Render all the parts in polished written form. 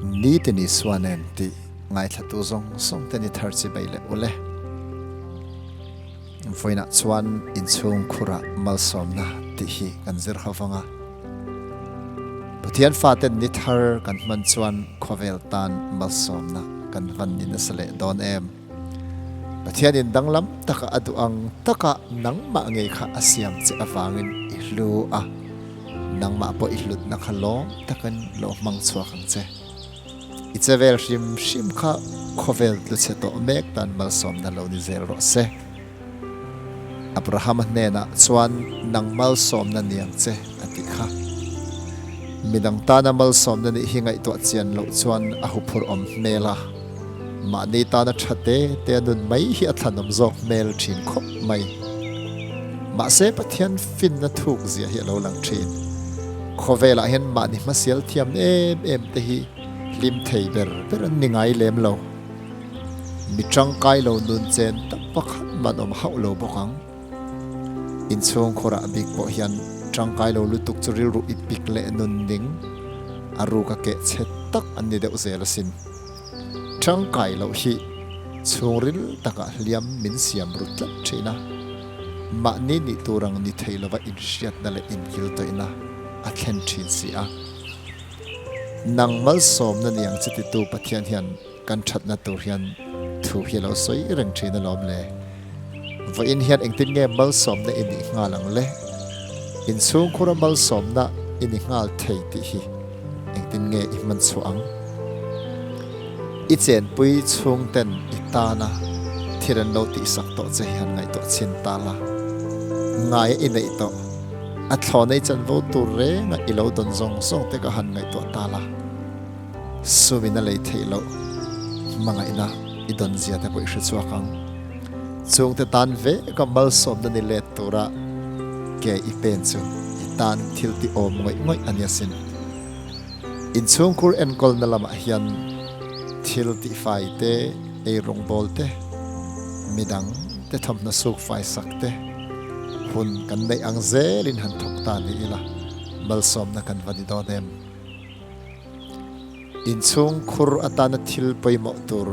Nitin Isua nen tih ngaithlatu zawng zawng te ni thar chi bai leh ule. Vawiinah chuan inchhung khurah malsawmna tih hi kan zir ho vang a. Pathian faten ni thar kan hman chuan khawvel tan malsawmna kan van ni nasa leh dawn em? Pathianin danglam taka a duh ang taka nangmah ngei kha a siam che avangin i hlu a, nangmah pawh i hlutna kha lawm takin lo hmang chhuak ang che. I chevel hrim hrim kha khawvel tluchhe tawh mek tan malsawmna lo ni zel rawh se. Abrahama hnenah chuan nang malsawmna ni ang che a ti kha. Midang tana malsawmna nih hi ngaihtuah chian loh chuan a huphurh awm hmel a, mahni tana tha te te a nun mai hi a thlanawm zawk hmel thin khawp mai. Mahse Pathian finna thuk zia hi a lo lang thin. Khawvelah hian mahni hmasial thiam em em te hi hlim thei ber ber an ni ngai lem lo. Mi tangkai lo nun chen tak pakhat man awm hauh lo bawk ang. Inchhung khawrah bik pawh hian tangkai lo lutuk chu rilru i pik leh nun ning a ruk a keh chhe tak an ni deuh zel asin. Tangkai loh hi chhungril takah hliam min siam ru tlat thin a, mahni nih tur ang ni thei lova inhriatna leh inkiltawihna a thlen thin si a. Nang malsawmna ni ang che titu Pathian hian Kan thatna tur hian thu hi a lo sawi reng thin alawm le. Vawiin hian engtin nge malsawmna i nih nghal ang le? Inchhungkhura malsawmna i ni nghal thei tih hi engtin nge i hman chhuah ang? I chenpui chhungten i tana thil an lo tihsak tawh che hi han ngaihtuah chhin ta la. Ngai i neih tawh, a thlawnei chanvo tur renga i lo dawn zawng zawng te kha han ngaihtuah ta la. Sumin a lei theih loh hmangaihna i dawn zia te pawh i hre chhuak ang. Chungte tan ve ka malsawmna ni let tura ke i pen chu i tan thil ti awm ngawih ngawih a nia sin. Inchhungkhur enkawlna lamah hian thil tihfai te, ei rawngbâwl te, midang te thawmhnaw suk fai sak te hun kan neih ang zelin han thawk ta ni ila malsawmna kan va ni dawn em? Inchhung khur atana thil pawimawh tur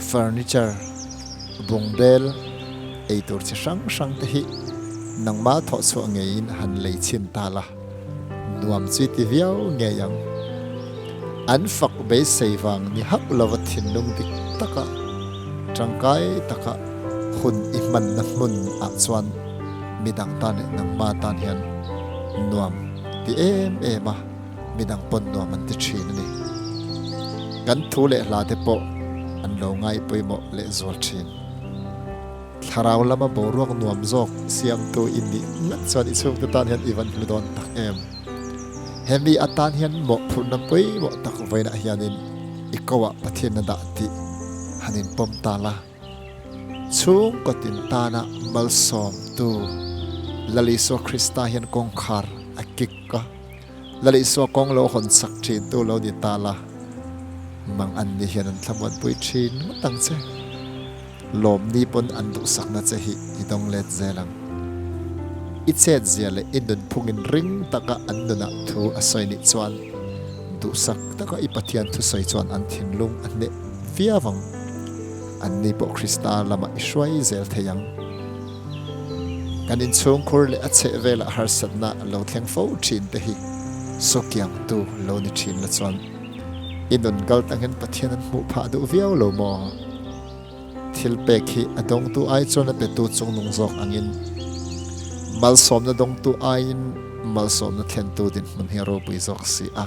furniture, bungbel, eitur chi hrang hrang te hi nangmah thawhchhuah ngeiin han lei chhin ta la, nuam chi ti viau ngei ang. An fak beisei vang ni hauh lova thinlung dik taka tangkai taka hun i hmanna hmun ah chuan midang tan leh nangmah tan hian nuam ti em em a. Midang pawn nuam an ti thin a ni. Kan thu leh hla te pawh an lo ngai pawimawh leh zual thin. Thlarau lama boruak nuam zawk siamtu i nih ngat chuan i chhungte tan hian i van hlu dawn tak em? Hemi atan hian mawhphurhna pawimawh tak vawiinah hianin i koah Pathian a dah tih han inpawm ta la. Chhungkaw tin tana malsawmtu Lal Isua Krista hian kawngkhar a kik a. Lal Isua kawng lo hawn chak thintu lo ni ta la, mang an ni hian an thlamuanpui thin ngawt ang che. Lawmni pawn an duhsakna che hi i dawng let zel ang. I chetzia leh i nunphungin ring taka an nunah thu a sawi nih chuan duhsak taka i Pathian thusawi chuan an thinlung a hneh viau ang. Anni pawh Krista lamah i hruai zel thei ang. Kan inchhungkhur leh a chheh velah harsatna lo thleng fo thin te hi sawkiangtu lo ni thin la chuan i nun kal tangin Pathian an hmuh phah duh viau lo maw? Thil pek hi a dawngtu ai chuan a petu chungnung zawk angin malsawmna dawngtu aiin malsawmna thlentu dinhmun hi a ropui zawk si a.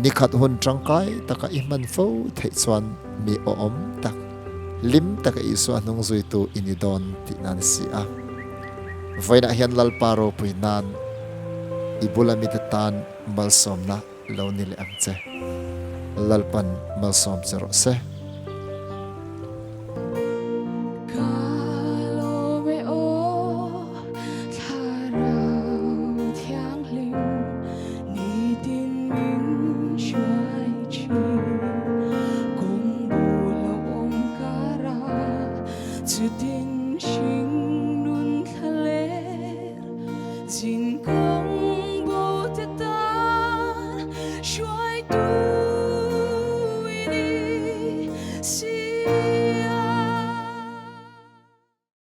Nikhat hun tangkai taka i hman fo theih chuan mi awhawm tak, hlim taka Isua hnung zuitu i ni dawn tih nan a si a. Vawiinah hian Lalpa ropui nan i bula mite tan malsawmna lo ni leh ang che. Lalpan malsawm che rawh se.